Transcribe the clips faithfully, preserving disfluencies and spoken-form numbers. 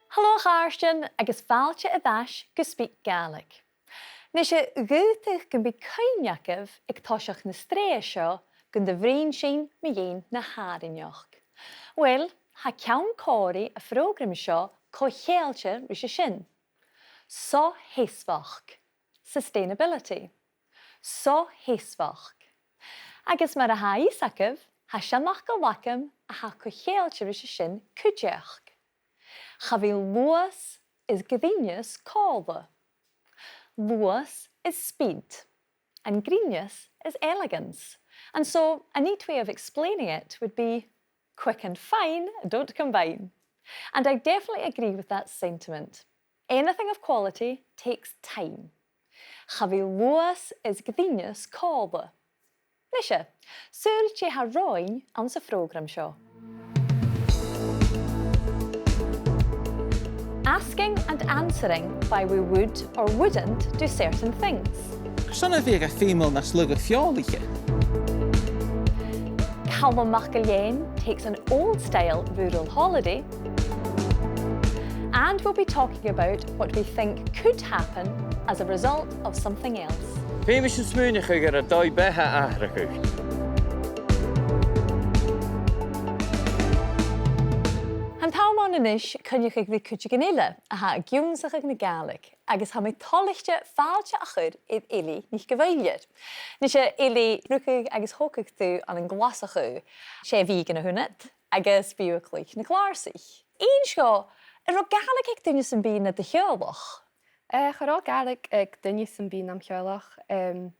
Halò a chàirdean agus fàilte air ais gu SpeakGaelic. Nise, dh'fhaodadh gum bi cuimhne agaibh aig toiseach na sreatha seo gun do bhruidhinn sinn mu dheidhinn na h-àrainneachd. Uill, tha ceann còmhraidh a' phrògraim seo co-cheangailte ris a sin. So-sheasmhachd, sustainability. So-sheasmhachd. Agus mar a tha fhios agaibh, tha seanfhacal agam a tha co-cheangailte ris a sin cuideachd. Cha bhi luas is grinneas còmhla. Luas is speed, and grinneas is elegance. And so, a neat way of explaining it would be, quick and fine don't combine. And I definitely agree with that sentiment. Anything of quality takes time. Cha bhi luas is grinneas còmhla. Nise, saoil dè tha romhainn anns a' phrògram seo. Asking and answering why we would or wouldn't do certain things. Carson a bhiodh e feumail nas lugha feòlaiche? Calum MacIlleathain takes an old-style rural holiday. And we'll be talking about what we think could happen as a result of something else. Feumaidh sinn smaoineachadh air an dòigh-beatha a atharrachadh. Tha an t-àm ann a-nis coinneachadh ri cuideigin eile a tha ag ionnsachadh na Gàidhlig, agus tha mi toilichte fàilte a chur air Eilidh NicMhaoilear. Nise, Eilidh, rugadh agus thogadh tu ann an Glaschu. 'S e Vigan a th' annad, agus bidh thu a' cluich na clàrsaich. Innis dhomh, an robh Gàidhlig aig duine sam bith nad theaghlach? Eh, cha robh Gàidhlig aig duine sam bith nam theaghlach, em,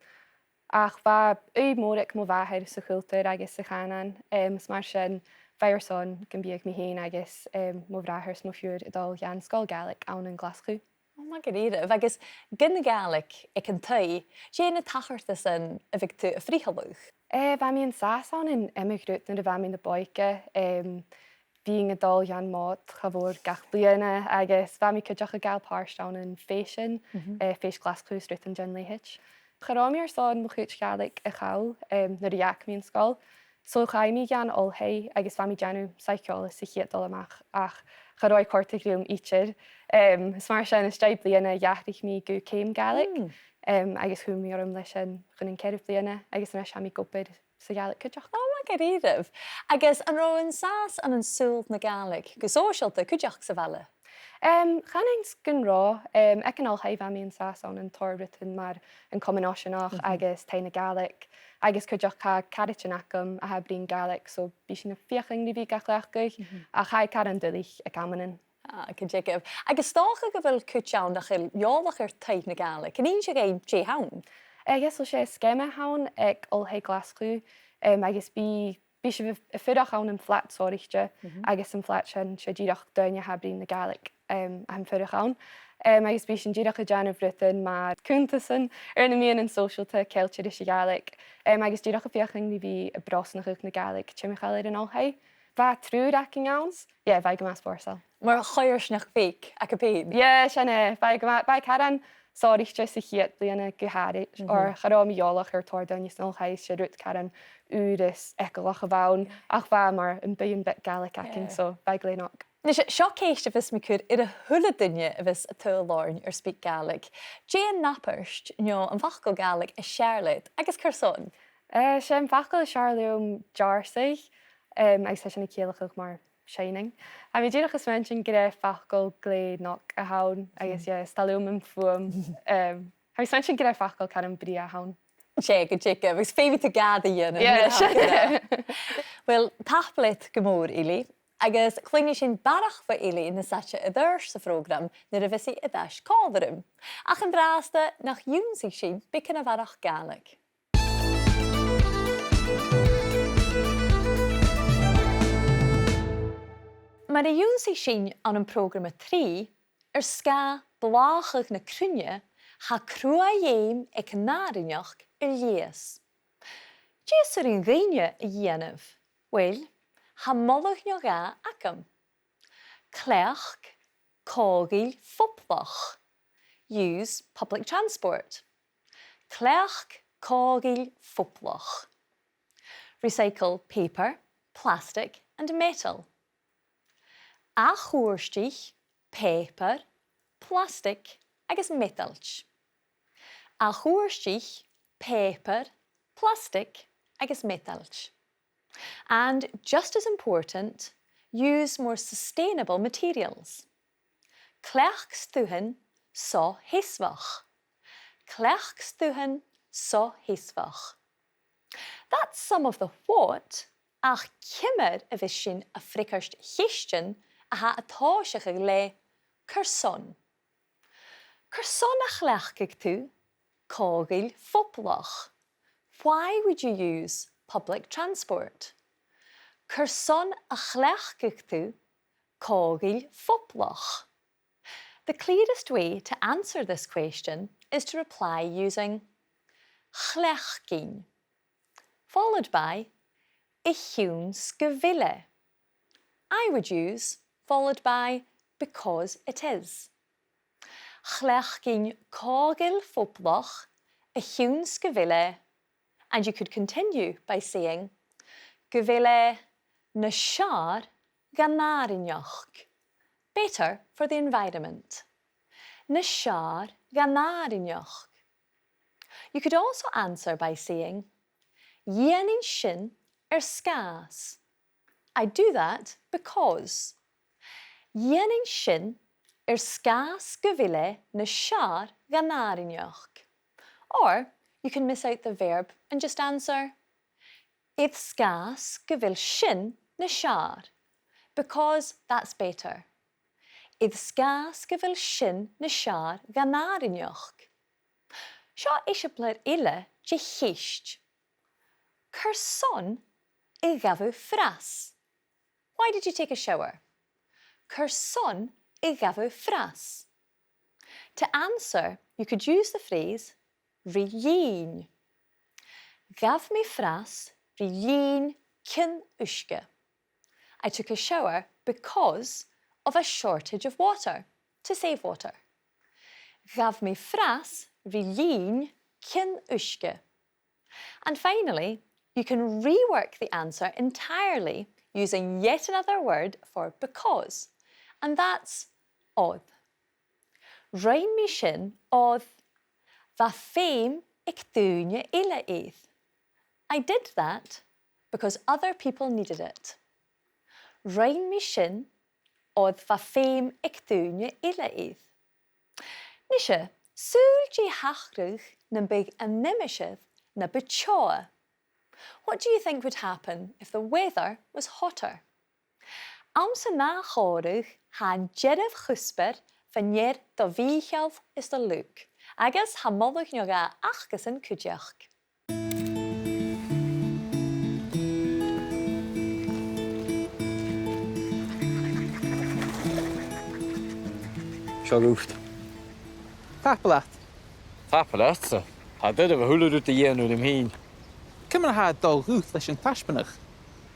ach bha ùidh mhòr aig mo mhàthair sa chultar agus sa chànan, em, is mar sin, bha e airson gum biodh mi fhìn agus, em, mo bhràthair is mo phiuthar a' dol dhan sgoil Ghàidhlig ann an Glaschu. O, math dha-rìribh. Agus gun Ghàidhlig aig an taigh, dè na tachartasan a bhiodh tu a' frithealadh? Eh, bha mi an sàs ann an iomadh rud nuair a bha mi na b' òige, em, bhithinn a' dol dhan Mòd cha mhòr gach bliadhna, agus bha mi cuideachd a' gabhail pàirt ann am fèisean, eh, Fèis Ghlaschu is rudan dhen leithid. Cha robh mi airson mo chuid Gàidhlig a chall, em, nuair a dh'fhàg mi an sgoil. So chaidh mi dhan oilthigh agus bha mi a' dèanamh saidhceòlas sa chiad dol a-mach, ach cha robh e a' còrdadh rium idir. Em, is mar sin, às dèidh bliadhna, dh'atharraich mi gu ceum Gàidhlig, em, agus chùm mi orm leis sin chun an ceathramh bliadhna, agus a-nis tha mi ag obair sa Ghàidhlig cuideachd. O, math dha-rìribh. Agus an robh thu an sàs ann an saoghal na Gàidhlig gu sòisealta cuideachd sa bhaile? Em, chanainn-sa gun robh, em, aig an oilthigh bha mi an sàs ann an tòrr rudan mar an Comann Oiseanach agus Taigh na Gàidhlig, agus cuideachd tha caraidean agam a tha a' bruidhinn Gàidhlig, so bidh sinn a' feuchainn ri bhith ga chleachdadh, ach tha e caran duilich aig amannan. Ah, gu dearbh. Agus 's dòcha gu bheil cuid ann nach eil eòlach air Taigh na Gàidhlig. An innis thu dhuinn dè th' ann? Eh, yes, so 's e sgeama a th' ann aig Oilthigh Ghlaschu, em, agus bidh bidh sibh a' fuireach ann am flat sònraichte, agus am flat sin, 's e dìreach daoine a tha a' bruidhinn na Gàidhlig, em, a tha a' fuireach ann. Em, agus bidh sinn dìreach a' dèanamh rudan mar cunntasan air na meadhanan sòisealta ceangailte ris a' Ghàidhlig, em, agus dìreach a' feuchainn ri bhith a' brosnachadh na Gàidhlig timcheall air an oilthigh. Bha triùir againn ann, yeah, bha e gu math spòrsail. Mar choimhearsnachd bheag agaibh fhèin? Yeah, sin e, bha e gu math, bha e caran sònraichte sa chiad bliadhna gu h-àraid, oir cha robh mi eòlach air tòrr dhaoine san oilthigh, 's e rud caran ùr is eagalach a bh' ann, ach bha mar am buidheann beag Gàidhlig againn, so bha e glè mhath. Nise, seo ceist a bhios mi a' cur air a h-uile duine a bhios a' tadhal oirnn air SpeakGaelic. Dè an abairt, no am facal Gàidhlig as fheàrr leat, agus carson? Eh, 's e am facal as fheàrr leam deàrrsadh, em, agus tha sin a' ciallachadh mar shining. Tha mi dìreach a' smaointinn gur e facal glè mhath a th' ann, agus, yeah, 's toil leam am fuaim. Em, tha mi a' smaointinn gur e facal caran brèagha a th' ann. 'S e, gu dearbh, agus feumaidh tu gàire a dhèanamh. Yeah, sin e. Uill, tapadh leat gu mòr, Eilidh, agus cluinnidh sinn barrachd bho Eilidh nas fhaide air adhart sa phrògram nuair a bhios i air ais còmhla rium. Ach an-dràsta, nach ionnsaich sinn beagan a bharrachd Gàidhlig. Mar a dh'ionnsaich sinn ann am prògram a trì, air sgàth blàthachadh na cruinne, tha cruaidh-fheum aig an àrainneachd air lìos. Dè as urrainn dhuinne a dhèanamh? Uill, tha moladh no dhà agam. Cleachd còmhdhail phoblach. Use public transport. Cleachd còmhdhail phoblach. Recycle paper, plastic and metal. Ath-chuairtich pàipear, plastic agus meatailt. A' chuairteachadh pàipear, plastic agus meatailt. And just as important, use more sustainable materials. Cleachd stuthan so-sheasmhach. Cleachd stuthan so-sheasmhach. That's some of the what, ach ciamar a bhios sinn a' freagairt cheistean a tha a' tòiseachadh le carson? Carson a chleachdadh tu còmhdhail phoblach? Why would you use public transport? Carson a chleachdadh tu còmhdhail phoblach? The clearest way to answer this question is to reply using chleachdainn, followed by a chionn 's gu bheil e. I would use followed by because it is. Chleachdainn còmhdhail phoblach a chionn 's gu bheil e, and you could continue by saying gu bheil e nas fheàrr dhan àrainneachd, better for the environment. Nas fheàrr dhan àrainneachd. You could also answer by saying dhèanainn sin air sgàth 's. I do that because. Dhèanainn sin air sgàth 's gu bheil e nas fheàrr dhan àrainneachd. Or you can miss out the verb and just answer air sgàth 's gu bheil sin nas fheàrr, because that's better. Air sgàth 's gu bheil sin nas fheàrr dhan àrainneachd. Seo eisimpleir eile de cheist. Carson a ghabh thu fras? Why did you take a shower? Carson a ghabh thu fras? To answer, you could use the phrase ri linn. Ghabh mi fras ri linn cion uisge. I took a shower because of a shortage of water, to save water. Ghabh mi fras ri linn cion uisge. And finally, you can rework the answer entirely using yet another word for because, and that's oir. Rinn mi sin oir bha feum aig daoine eile air. I did that because other people needed it. Rinn mi sin oir bha feum aig daoine eile air. Nise, saoil dè thachradh nam biodh an aimsir na bu teotha? What do you think would happen if the weather was hotter? Anns an ath chòmhradh, tha an dearbh chuspair fa-near do Mhìcheal is do Luke, agus tha moladh no dhà acasan cuideachd. Seo dhut. Tapadh leat. Tapadh leatsa. Tha e doirbh a h-uile rud a dhèanamh rium fhìn. Ciamar a tha dol dhut leis an taisbeanadh?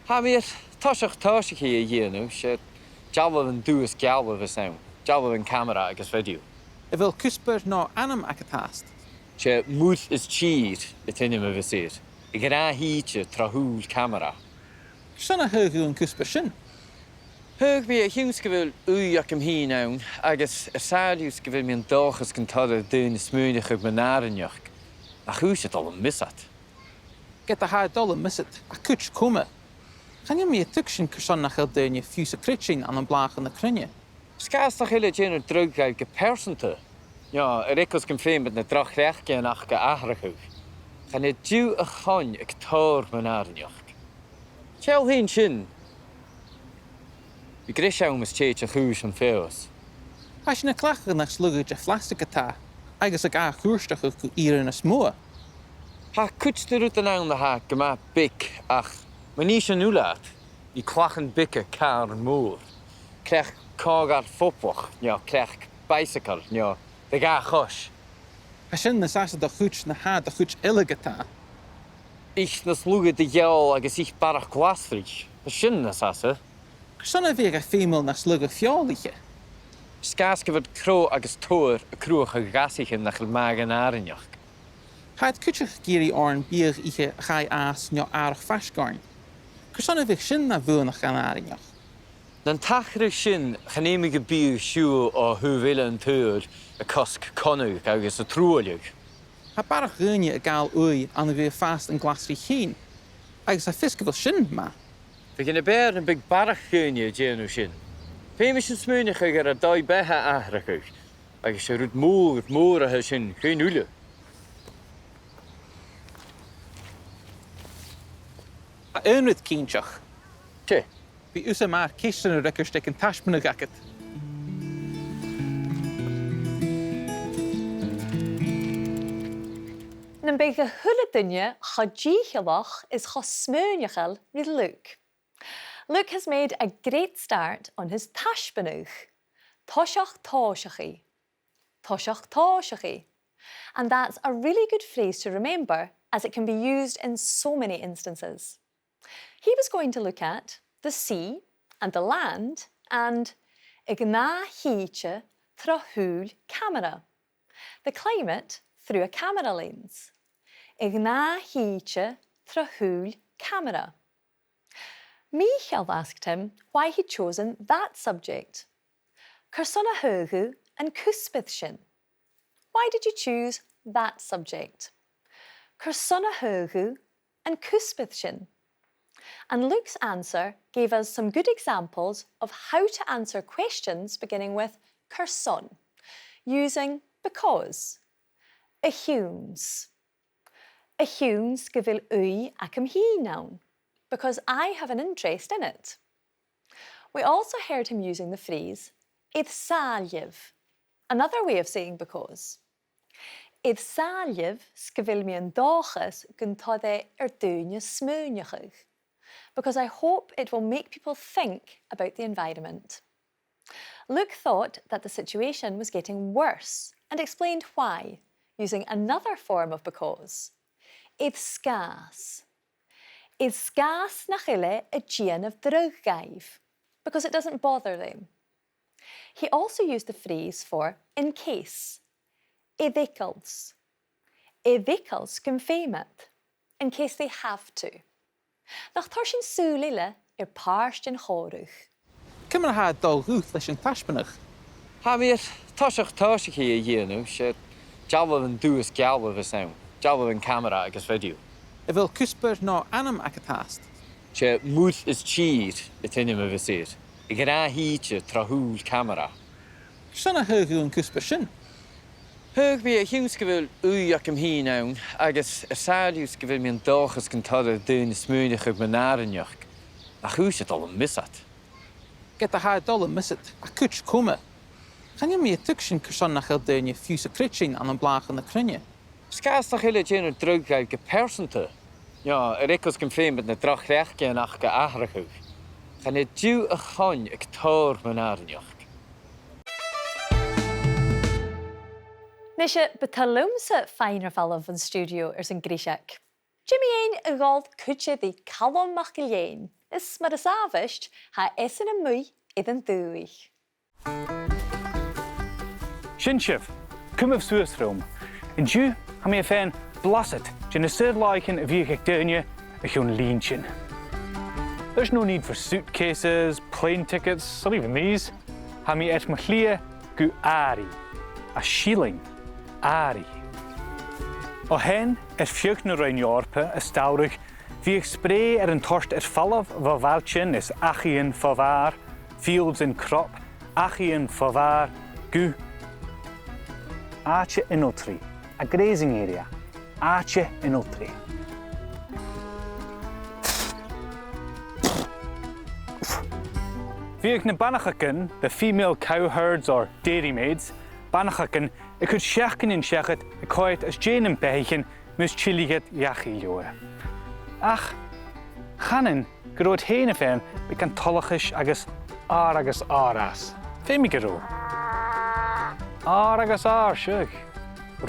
Tha mi air toiseach tòiseachaidh a dhèanamh, 's e dealbhan dubh is geal a bhios ann, dealbhan camara agus video. A bheil cuspair no ainm agad fhathast? 'S e Muir is Tìr an t-ainm a bhios air, a' ghnàth-shìde tro shùil camara. Carson a thagh thu an cuspair sin? Thagh mi e a chionn 's gu bheil ùidh agam fhìn ann, agus air sàillibh 's gu bheil mi an dòchas gun toir e do dhaoine smaoineachadh mun àrainneachd, ach uaidh 's e a' dol am mios iad. Ged a tha e a' dol am mios iad, tha cuid coma. Chan eil mi a' tuigsinn carson nach eil daoine fiù 's a' creidsinn ann am blàthachadh na cruinne. 'S càs nach eil e a' dèanamh dragh dhaibh gu pearsanta, no air eagal 's gum feum iad na droch chleachdaidhean aca atharrachadh, chan e diù a choin aig tòrr mun àrainneachd. Seall fhèin sin. Bidh greis ann mus tèid a' chùis am feabhas. Tha sinn a' cleachdadh nas lugha de phlastic a-tà, agus ag ath-chuairteachadh gu ìrean nas motha. Tha cuid de rudan ann a tha gu math beag, ach ma nì sinn uile iad, nì clachan beaga càrn mòr. Cleachd còmhdhail phoblach, no cleachd bicycle, no do dhà-chois. Tha sin nas fhasa do chuid na tha do chuid uile ge-tà. Ith nas lugha do gheol agus ith barrachd glasraich. Tha sin nas fhasa. Carson a bhiodh e feumail nas lugha feòil ithe? 'S càs gu bheil crodh agus todhar a' cruthachadh ghasaichean nach eil math dhan àrainneachd. Tha iad cuideachd ag iarraidh oirnn biadh ithe a chaidh fhàs no àrach faisg oirnn. Carson a bhiodh sin na bhuannachd dhan àrainneachd? Nan tachradh sin, chan fheumadh am biadh siubhal o thaobh eile an t-saoghail a' cosg connadh agus a' truailleadh. Tha barrachd dhaoine a' gabhail ùidh ann a bhith a' fàs an glasraich fhèin, agus tha fios gu bheil sin math. Bhiodh e na b' fheàrr nam biodh barrachd dhaoine a' dèanamh sin. Feumaidh sinn smaoineachadh air ar dòigh-beatha atharrachadh, agus 's e rud mòr, mòr a tha sin dhuinn uile. Tha aon rud cinnteach. Dè? Bidh thusa math ceistean a fhreagairt aig an taisbeanadh agad. Nam biodh a h-uile duine cho dìcheallach is cho smaoineachail ri Luke. Luke has made a great start on his taisbeanadh. Toiseach tòiseachaidh. Toiseach tòiseachaidh. And that's a really good phrase to remember, as it can be used in so many instances. He was going to look at the sea and the land and a' ghnàth-shìde tro shùil camara. The climate through a camera lens. A' ghnàth-shìde tro shùil camara. Michael asked him why he'd chosen that subject. Carson a thagh thu an cuspair sin? Why did you choose that subject? Carson a thagh thu an cuspair sin? And Luke's answer gave us some good examples of how to answer questions beginning with carson, using because. A chionn 's. A chionn 's gu bheil ùidh agam fhìn ann, because I have an interest in it. We also heard him using the phrase air sàillibh, another way of saying because. Air sàillibh 's gu bheil mi an dòchas gun toir e air daoine smaoineachadh, because I hope it will make people think about the environment. Luke thought that the situation was getting worse and explained why, using another form of because. Air sgàth 's. Air sgàth 's nach eil e a' dèanamh dragh dhaibh, because it doesn't bother them. He also used the phrase for in case. Air eagal 's. Air eagal 's gum feum iad, in case they have to. Nach toir sinn sùil eile air pàirt den chòmhradh? Ciamar a tha dol dhut leis an taisbeanadh? Tha mi air toiseach tòiseachaidh a dhèanamh, 's e dealbh an duais-dhealbh a th' ann, dealbh an camara agus video. A bheil cuspair no ainm agad fhathast? 'S e Muir is Tìr an t-ainm a bhios air. A' ghnàth-shìde tro shùil camara. Carson a thagh thu an cuspair sin? Thagh mi e a chionn 's gu bheil ùidh agam fhìn ann, agus air sàillibh 's gu bheil mi an dòchas gun toir e air daoine smaoineachadh mun àrainneachd, nach urrainn dhomh a dhol am measg. Ged a tha e a' dol am measg, tha cuid coma. Chan eil mi a' tuigsinn carson nach eil daoine fiù 's a' creidsinn ann am blàthachadh na cruinne. Sgàth 's nach eil e a' dèanamh dragh dhaibh gu pearsanta, no air eagal 's gum feum iad na droch chleachdaidhean aca atharrachadh, chan e diù a th' ann ach tòrr mun àrainneachd. Nise, bu toil leamsa faighinn ur falbh bhon stiùidio airson greiseag. Dè mu dheidhinn a dhol cuide ri Calum MacIlleathain, is mar as àbhaist, tha esan a-muigh air an dùthaich. Sin sibh, cumaibh suas rium. An-diugh, tha mi a' faighinn blasad de na saor-làithean a bhiodh aig daoine a chionn linntean. There's no need for suitcases, plane tickets, or even these. Tha mi air mo shlighe gu Àirigh, a shilling, Àirigh. O shean, air feadh na Roinn Eòrpa as t-samhradh, bhiodh sprèidh air an toirt air falbh bho bhailtean is dhachaighean fo bhàrr, fields and crop, dhachaighean fo bhàrr, gu àite ionaltraidh, a grazing area, àite ionaltraidh. Bhiodh na banachagan, the female cowherds or dairymaids, banachagan a' cur seachdainean seachad a' coimhead às dèidh nam beathaichean mus tilleadh iad dhachaigh leotha. Ach chanainn gun robh iad fhèin a' faighinn beagan toileachais agus àrd agus àrd às. Feumaidh gun robh. Àrd agus àrd, seadh.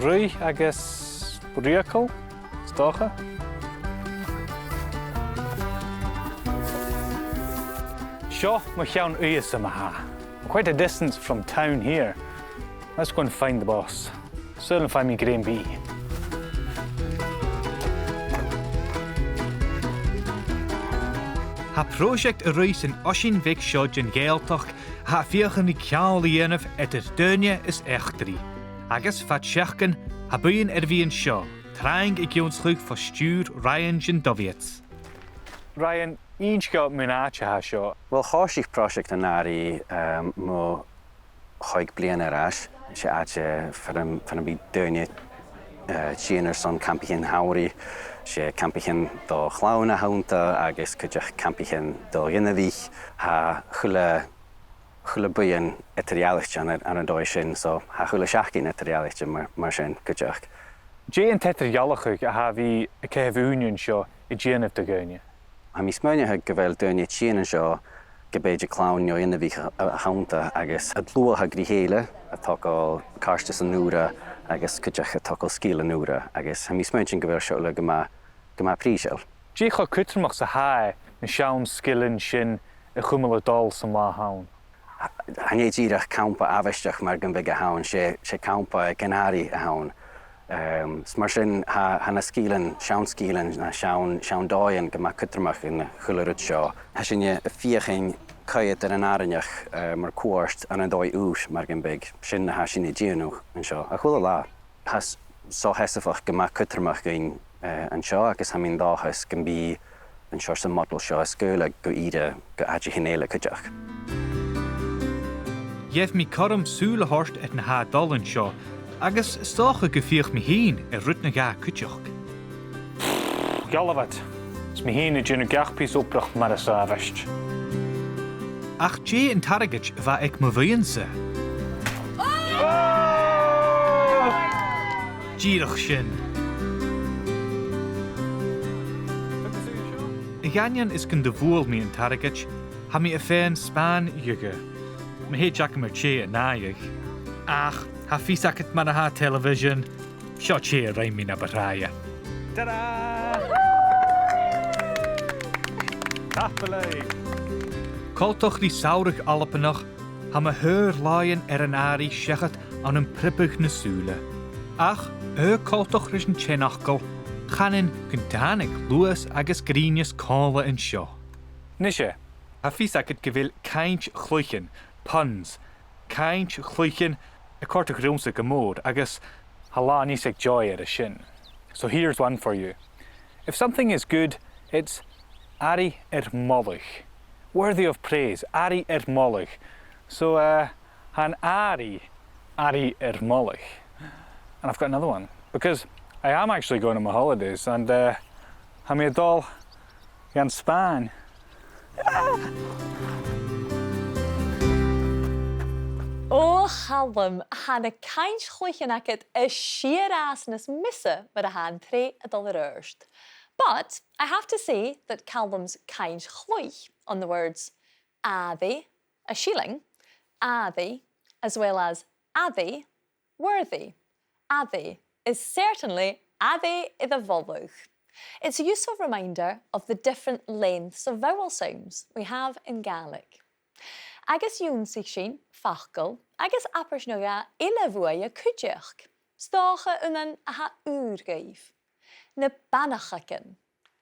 Ruith agus rìoghachd, is dòcha. Seo mo cheann-uidhe-sa ma-thà. Quite a distance from town here. Let's go and find the boss. Saoil am faigh mi grèim bìdh. Tha pròiseact a' ruith san oisean bheag seo den Ghàidhealtachd a tha a' feuchainn ri ceangal a dhèanamh eadar daoine is eachdraidh. Agus fad seachdain, tha buidheann air a bhith an seo, trang ag ionnsachadh fo stiùir Ryan Jindovitz. Ryan, innis dhomh mun àite a tha seo. Uill, thòisich pròiseact an-àirigh, ehm, mu chòig bliadhna air ais. 'S e àite far am, far am bi daoine, eh, a' tighinn airson campaichean shamhraidh. 'S e campaichean do chloinn a th' annta agus cuideachd campaichean do dh'inbhich. Tha a h-uile, a h-uile buidheann eadar-dhealaichte ann an, ann an dòigh sin, so tha a h-uile seachdain eadar-dhealaichte mar, mar sin cuideachd. Dè an t-eadar-dhealachadh a tha a' bhith a' caitheamh ùine an seo a' dèanamh do dhaoine? Tha mi a' smaoineachadh gu bheil daoine a' tighinn an seo ge b' e de chloinn no inbhich a, a th' annta agus a' dlùthachadh ri chèile, a' togail cairteasan ùra agus cuideachd a' togail sgilean ùra, agus tha mi a' smaointinn gu bheil seo uile gu math, gu math prìseil. Dè cho cudromach 's a tha e na seann sgilean sin a chumail a' dol san latha an-diugh? Chan e dìreach campa àbhaisteach mar gum biodh a th' ann, 's e, 's e campa aig an àirigh a th' ann. Ehm, is mar sin, tha, tha na sgilean, seann sgilean, na seann, seann dòighean gu math cudromach ann an a h-uile rud seo. Tha sinne a' feuchainn coimhead air an àrainneachd, eh, mar chuairt ann an dòigh ùr mar gum biodh. Sin na tha sinne a' dèanamh an seo a h-uile latha. Tha s-, so sheasmhach gu math cudromach dhuinn, eh, an seo, agus tha mi an dòchas gum bi an seòrsa modal seo a' sgaoileadh gu ìre gu àiteachan eile cuideachd. Gheibh mi cothrom sùil a thoirt air na tha a' dol an seo, agus 's dòcha gum feuch mi fhìn air rud no dhà cuideachd. Gheibh mi fhìn a' dèanamh gach pìos obrach mar as àbhaist. Ach dè an t-airgead a bh' aig mo bhuidheann-sa? Dìreach sin. A dh'aindeoin 's gun do bhuail mi an t-airgead, tha mi a' faighinn spàin dheth. Ma thèid agam air tè an àite. Ach tha fios agad mar a tha television, seo tè a rinn mi na bu tràithe. Ta-da! Tapadh leibh! Coltach ri samhradh Albannach, tha mo shaor-làithean air an àirigh seachad ann am priobadh na sùla. Ach, air coltach ris an t-seanfhacal, chanainn gun tàinig luas agus grìonas còmhla an seo. Nise, tha fios agad gu bheil cainnt chluichean, puns, cainnt chluichean a' còrdadh riumsa gu mòr, agus tha latha an-diugh aig Joy air a sin. So here's one for you. If something is good, it's airidh air moladh. Worthy of praise, airidh air moladh. So, uh, tha an àirigh, airidh air moladh. And I've got another one, because I am actually going on my holidays, and, uh, tha mi a' dol dhan Spàinn. Ò, a Chaluim, tha na cainnt chluichean agad a' sìor fhàs nas miosa mar a tha an t-sreath a' dol air adhart. But I have to say that Calum's cainnt chluich on the words airidh, a shilling, airidh, as well as airidh, worthy, airidh, is certainly airidh air a mholadh. It's a useful reminder of the different lengths of vowel sounds we have in Gaelic. Agus dh'ionnsaich sinn facal agus abairt no dhà eile bhuaithe cuideachd, 's dòcha aonan a tha ùr dhuibh. Na banachagan.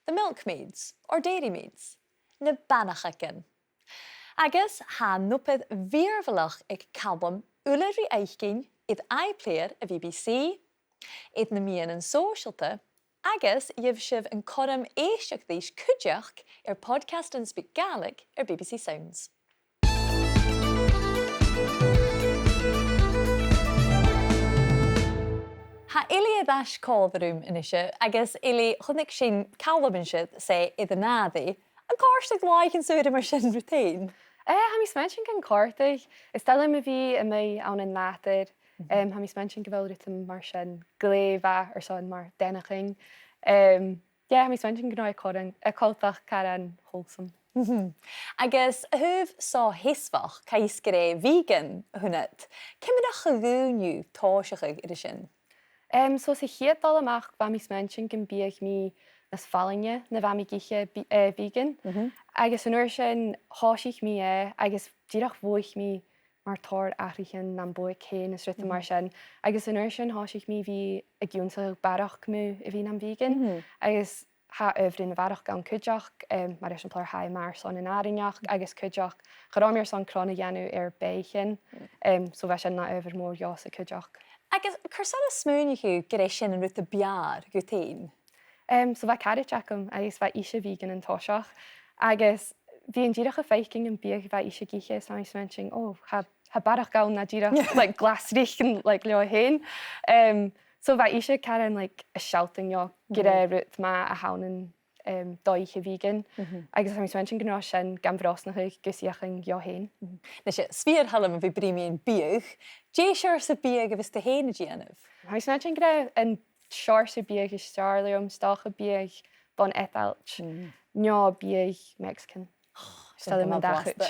The milkmaids, or dairymaids. Na banachagan. Agus tha an obair mhìorbhaileach aig Calum uile ri fhaicinn air iPlayer a' B B C, air na meadhanan sòisealta, agus gheibh sibh an cothrom èisteachd ris cuideachd air Podcasts and Speak Gaelic air B B C Sounds. Tha Eilidh air ais còmhla rium a-nise, agus Eilidh, chunnaic sinn Calum an siud, 's e air an airidh. An còrdadh làithean saora mar sin riut fhèin? Eh, tha mi a' smaointinn gun còrdadh. Is toil leam a bhith a-muigh ann an nàdar. Mhm. Em, tha mi a' smaointinn gu bheil rudan mar sin glè mhath airson mar dèanamh. Em, yeah, tha mi a' smaointinn gun robh e caran, eh, coltach, caran wholesome. Mhm. Agus a thaobh seo sheasmhach, chaidh sgreuch vegan a th' annad. Ciamar a dh'fhaodadh tu tòiseachadh air a sin? Em, so sa chiad dol a-mach, bha mi a' smaointinn gum biodh mi nas fallaine na bha mi ag ithe bi-, eh, vegan. Mhm. Agus an uair sin, thòisich mi e, agus dìreach bhuail mi mar tòrr athraichean nam bodhaig fhèin is rudan mar sin. Mhm. Agus an uair sin, thòisich mi a bhith ag ionnsachadh barrachd mu a bhith nam vegan. Mhm. Agus tha adhbharan a bharrachd ann cuideachd, em, mar eisimpleir tha e math airson an àrainneachd, agus cuideachd cha robh mi airson cron a dhèanamh air beathaichean, em, so bha sin na adhbhar mòr dhòmhsa cuideachd. Agus carson a smaoinich thu gur e sin an rud a b' fheàrr dhut fhèin? Em, so bha caraid agam agus bha ise vegan an toiseach, agus bhithinn dìreach a' faicinn am biadh a bha ise ag ithe, is bha mi a' smaointinn, o, tha, tha barrachd ann na dìreach, like, glasraich, like, leotha fhèin. Em, so bha ise caran, like, a' sealltainn dhomh gur e rud math a th' ann an, em, dòigh-obrach vegan. Agus tha mi a' smaointinn gun robh sin gam bhrosnachadh gus feuchainn dhomh fhèin. Nise, 's fìor thoil leam a bhith a' bruidhinn mu biadh. Dè seòrsa biadh a bhios tu fhèin a' dèanamh? Tha mi a' smaointinn gur e an seòrsa biadh as fheàrr leam, 's dòcha biadh bhon Eadailt, no biadh Mexican. 'S toil leam an dà chuid.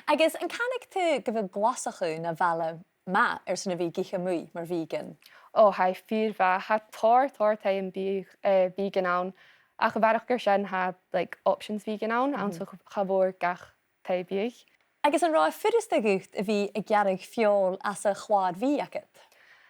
Agus an canadh tu gu bheil Glaschu na bhaile math airson a bhith ag ithe a-muigh mar vegan? O, tha e fìor mhath. Tha tòrr, tòrr taighean bhiadh, eh, vegan ann. Ach a bharrachd air sin, tha, like, options vegan ann, anns a' ch-, cha mhòr gach taigh-bhiadh. Agus an robh e furasta dhut a bhith a' gearradh feòil às a' chlàr-bhiadh agad?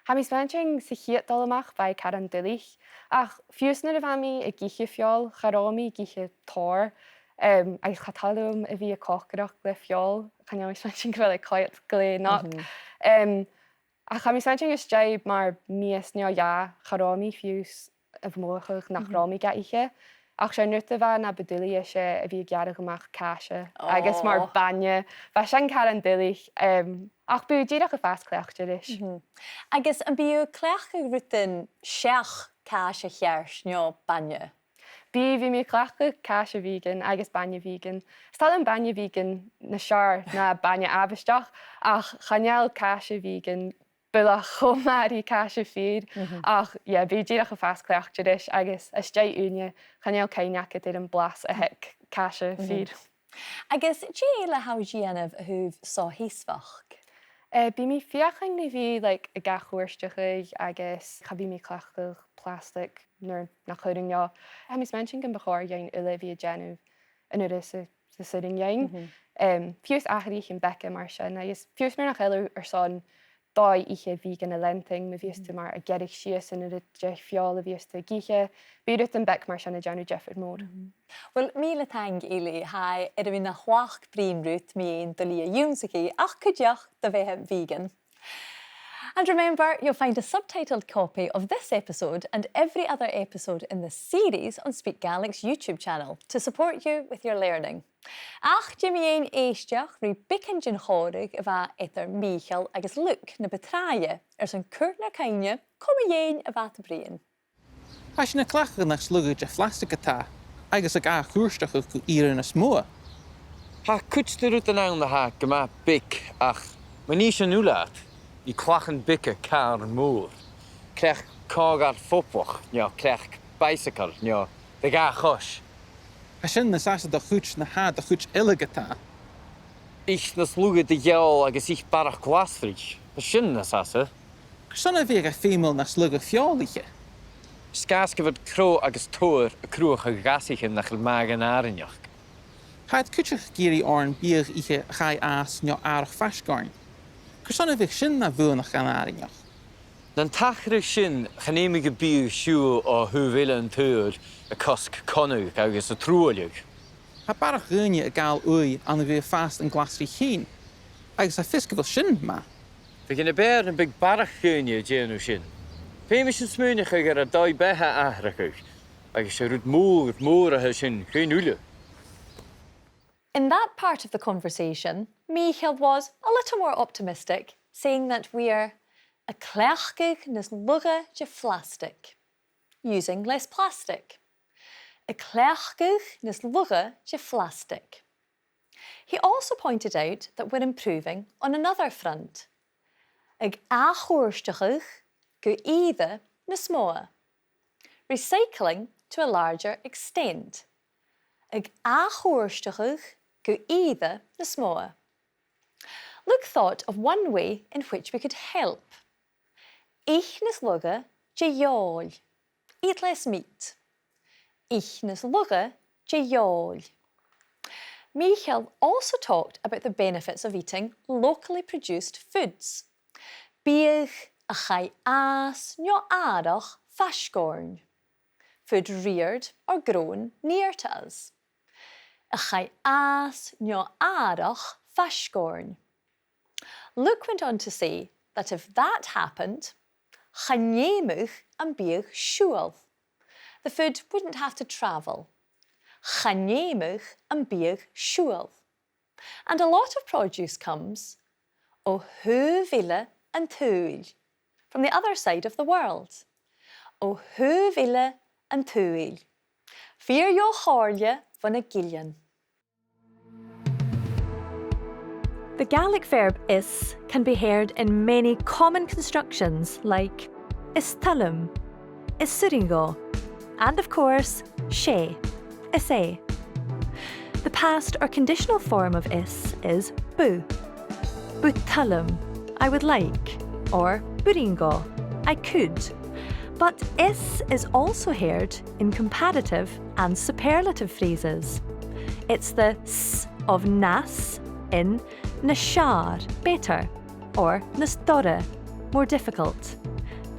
Tha mi a' smaointinn sa chiad dol a-mach bha e caran duilich, ach fiù 's nuair a bha mi ag ithe feòil, cha robh mi ag ithe tòrr, em, agus cha toil leam a bhith a' còcaireachd le feòil, chan eil mi a' smaointinn gu bheil e quite glè nach. Em, ach tha mi a' smaointinn às dèidh mar mìos no dhà, cha robh mi fiù 's a' mothachadh nach robh mi ga ithe. Ach 's e an rud a bha na bu duilghe, 's e a bhith a' gearradh a-mach càise agus mar bainne. Bha sin caran duilich, em, ach bha e dìreach a' fàs cleachdte ris. Agus am bi thu a' cleachdadh rudan seach càise cheart no bainne? Bidh, bidh mi a' cleachdadh càise vegan agus bainne vegan. 'S toil leam bainne vegan nas fheàrr na bainne àbhaisteach, ach chan eil càise vegan buileach cho math ri càise fìor, ach, yeah, bidh e dìreach a' fàs cleachdte ris, agus às dèidh ùine, chan eil cuimhne agad air am blas a th' aig càise fìor. Agus dè eile a tha thu a' dèanamh a thaobh so-sheasmhachd? Eh, bidh mi a' feuchainn ri bhith, like, ag ath-chuairteachadh agus cha bhi mi a' cleachdadh plastic nuair nach urrainn dhomh. Tha mi a' smaointinn gum bu chòir dhuinn uile a bhith a' dèanamh an uiread 's a, 's as urrainn dhuinn. Em, fiù 's atharraichean beaga mar sin, agus fiù 's mura h-eil thu airson dòigh-obrach vegan a leantainn, ma bhios tu mar a' gearradh sìos an uiread de feòil a bhios tu ag ithe, bidh rudan beag mar sin a' dèanamh diofar mòr. Uill, mìle taing, Eilidh, tha e air a bhith na thlachd bruidhinn riut mu dheidhinn do shlighe ionnsachaidh, ach cuideachd do bheatha vegan. And remember, you'll find a subtitled copy of this episode and every other episode in this series on Speak Gaelic's YouTube channel to support you with your learning. Ach dè mu dheidhinn èisteachd ri beagan den chòmhradh a bha eadar Mìcheal agus Luke na bu tràithe airson cur nar cuimhne cò mu dheidhinn a bha iad a' bruidhinn. Tha sinn a' cleachdadh nas lugha de phlastic a-tà, agus ag ath-chuairteachadh gu ìre nas motha. Tha cuid de rudan ann a tha gu math beag, ach ma nì sinn uile iad, nì clachan beaga càr mòr. Cleachd còmhdhail phoblach, no cleachd bicycle, no do dhà-chois. Tha sin nas fhasa do chuid na tha do chuid uile ge-tà. Ith nas lugha de fheòil agus ith barrachd glasraich. Tha sin nas fhasa. Carson a bhiodh e feumail nas lugha feòil ithe? 'S e gu bheil crodh agus todhar a' cruthachadh gasaichean nach eil math dhan àrainneachd. Tha iad cuideachd ag iarraidh oirnn biadh ithe a chaidh fhàs no àrach faisg oirnn. Carson a bhiodh sin na bhuannachd dhan àrainneachd? Nan tachradh sin, chan fheumadh am biadh siubhal o thaobh eile an t-saoghail a' cosg connadh agus a' truailleadh. Tha barrachd dhaoine a' gabhail ùidh ann a bhith a' fàs an glasraich fhèin, agus tha fios gu bheil sin math. Bhiodh e na b' fheàrr nam biodh barrachd dhaoine a' dèanamh sin. Feumaidh sinn smaoineachadh air ar dòigh-beatha atharrachadh, agus 's e rud mòr, mòr a tha sin dhuinn uile. In that part of the conversation, Mìcheal was a little more optimistic, saying that we're a' cleachdadh nas lugha de phlastic, using less plastic. A' cleachdadh nas lugha de phlastic. He also pointed out that we're improving on another front. Ag ath-chuairteachadh gu ìre nas motha. Recycling to a larger extent. Ag ath-chuairteachadh gu ìre nas motha. Luke thought of one way in which we could help. Ith nas lugha de fheòil. Eat less meat. Ith nas lugha de fheòil. Mìcheal also talked about the benefits of eating locally produced foods. Biadh a chaidh fhàs no àrach faisg oirnn. food reared or grown near to us. A chaidh às no àrach faisg oirnn. Luke went on to say that if that happened, chan fheumadh am biadh siubhal. The food wouldn't have to travel. Chan fheumadh am biadh siubhal. And a lot of produce comes o thaobh eile an t-saoghail, from the other side of the world. O thaobh eile an t-saoghail. Fìor dheagh chomhairle bho na gillean. The Gaelic verb is can be heard in many common constructions like is toil leam, is urrainn dhomh, and of course, 's e, is e. The past or conditional form of is is bu. Bu toil leam, I would like, or b' urrainn dhomh, I could. But is is also heard in comparative and superlative phrases. It's the s of nas in nas fheàrr, better, or nas dorra, more difficult.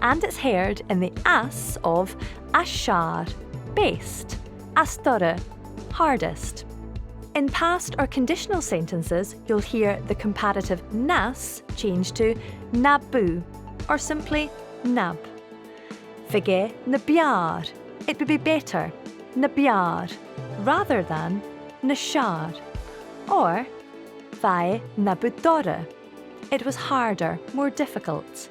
And it's heard in the as of as fheàrr, best, as dorra, hardest. In past or conditional sentences, you'll hear the comparative nas change to na bu, or simply nab. Bhiodh e na b' fheàrr, it would be better, na b' fheàrr, rather than nas fheàrr. Or, bha e na bu dorra, it was harder, more difficult.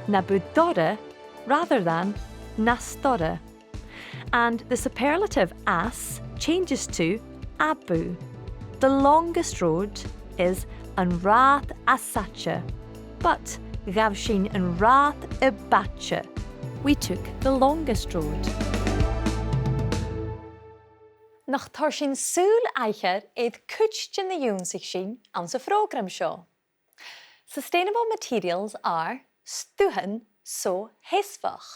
Na bu dorra rather than nas dorra. And the superlative as changes to a bu. The longest road is an rathad as fhaide, but ghabh sinn an rathad as fhaide. We took the longest road. Nach toir sinn sùil aithghearr air cuid de na dh'ionnsaich sinn anns a' phrògram seo. Sustainable materials are stuthan so-sheasmhach.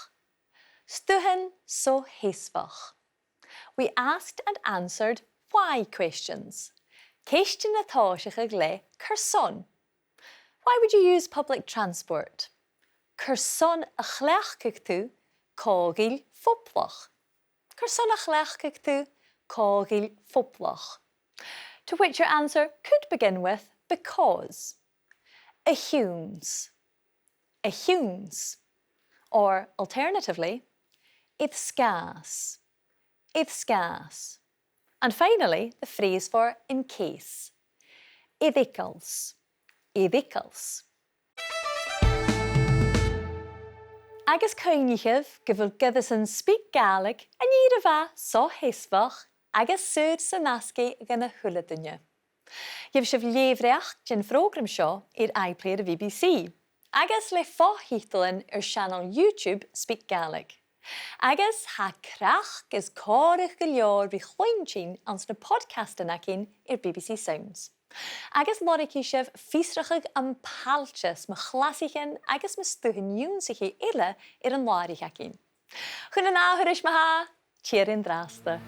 Stuthan so-sheasmhach. We asked and answered why questions. Ceistean a' tòiseachadh le carson. Why would you use public transport? Carson a chleachdadh tu còmhdhail phoblach? Carson a chleachdadh tu còmhdhail phoblach? To which your answer could begin with because. A chionn 's. A chionn 's. Or, alternatively, air sgàth 's. Air sgàth 's. And finally, the phrase for in case. Air eagal 's. Air eagal 's. Agus cuimhnichibh gu bheil goireasan SpeakGaelic an ìre mhath so-sheasmhach agus saor san asgaidh dhan a h-uile duine. Gheibh sibh lethbhreac den phrògram seo air iPlayer a' B B C, agus le fo-thiotalan air seanail YouTube SpeakGaelic. Agus tha craic is còmhradh gu leòr ri chluinntinn anns na podcastan againn air B B C Sounds. Agus lorgaidh sibh fiosrachadh am pailteas mu chlasaichean agus mu stuthan ionnsachaidh eile air an làraich againn. Chun an ath thuras ma-thà, tìoraidh an-dràsta.